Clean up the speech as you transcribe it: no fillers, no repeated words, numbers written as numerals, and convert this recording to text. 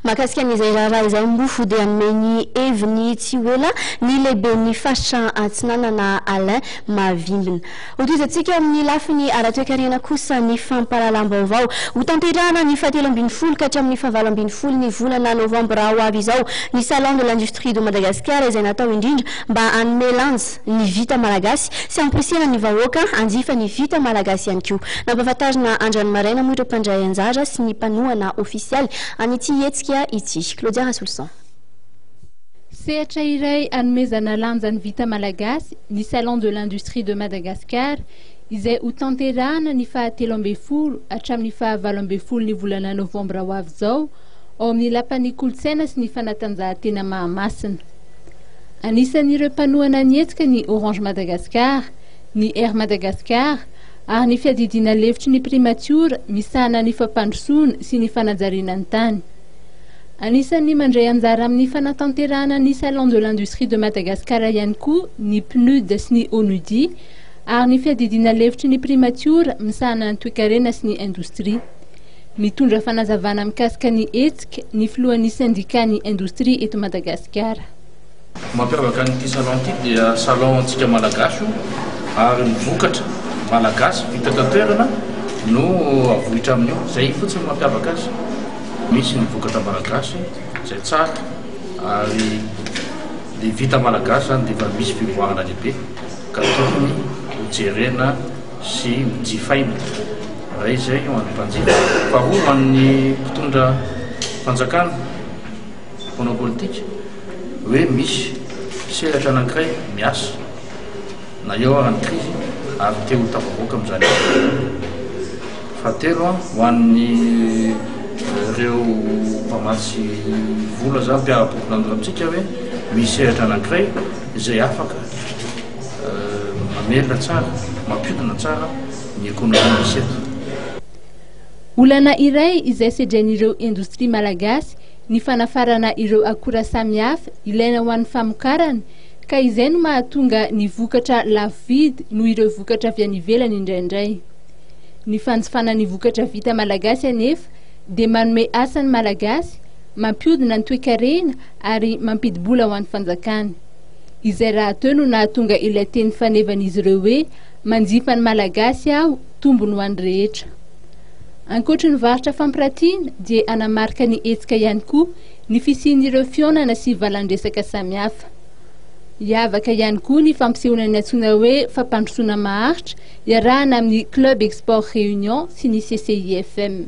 Mahakasika an'izay raharaha izay moa dia hanome ny heviny tsy ho ela ny lehiben'ny faritra Atsinanana Alain Mahavimbina. Hotohizantsika eo amin'ny lafiny ara-toekarena kosa ny fampahalalam-baovao. Hotanterahana ny fahatelo ambin'ny folo ka hatramin'ny fahavalo ambin'ny folo ny volana novambra ho avy izao ny Salon de l'industrie de Madagascar, izay natao indrindra mba hanome lanja ny vita malagasy sy hamporisihana ny vahoaka hanjifa ny vita malagasy ihany koa. Nampahafantarina androany maraina moa ireo mpandray anjara sy ny mpanohana ofisialy an'ity hetsika ity. Claudia Rasolson. Sehatra iray anomezana lanja ny vita malagasy ny Salon de l'industrie de Madagascar, izay ho tanterahana ny fahatelo ambin'ny folo hatramin'ny fahavalo ambin'ny folo ny volana novambra ho avy izao ao amin'ny lapan'ny kolontsaina sy ny fanatanjahantena Mahamasina. Anisan'ireo mpanohana ny hetsika ny Orange Madagascar, ny Air Madagascar ary ny fiadidiana lefitry ny primatiora misahana ny fampandrosoana sy ny fanajariana ny tany. Anisan'ny mandray anjara amin'ny fanatanterahana ny Salon de l'industrie de Madagascar ihany koa ny PNUD sy ny ONUDI ary ny fiadidiana lefitry ny primatiora misahana ny toekarena sy ny indostria. Mitondra fanazavana mikasika ny hetsika ny filohan'ny syndicat ny indostria eto Madagasikara. Mampiavaka an'ity salon ity dia salon antsika malagasy io, ary ny vokatra malagasy vita tanterana no avohitra amin'io. Zay fotsiny mampiavaka azy. Misy ny vokatra malagasy izay tsara, ary ny vita malagasy zany dia efa misy fivoarana lehibe ka tokony hojerena sy hojifaina. Ray izay ho an'ny mpanjifa, faharoa ho an'ny mpitondra fanjakana, mpanao politika, hoe misy sehatra anankiray miasa na eo ara ny krizy ary te ho tafavoaka amin'izany. Fahatelo ho an'ny reo mpamatsy vola zany, mpiara-bokinandro amintsika, hoe misy sehatra anankiray izay afaka mamelona tsara, mampiodina tsara ny ekonomia misy eto. Olana iray izay sedrain'ireo indostria malagasy ny fanafarana ireo akora samihafa ilaina ho an'ny famokarana, ka izay no mahatonga ny vokatra lafo vidy noho ireo vokatra avy any ivelany indraindray. Ny fanjifana ny vokatra vita malagasy anefa dia manome asa ny malagasy, mampiodina ny toekarena ary mampidi-bola ho an'ny fanjakana. Izay rahateo no nahatonga ilay teny fanevan'izy ireo hoe "Manjifa ny malagasy aho, tombony ho an'ny rehetra". Ankoatry ny varotra fampiratiana dia anamarika ny hetsika ihany koa ny fisian'ireo fihaonana sy valan-dresaka samihafa. Hiavaka ihany koa ny fampisehoana ny antsoina hoe fampandrosoana maharitra iarahana amin'ny Club Export Réunion sy ny CCIFM.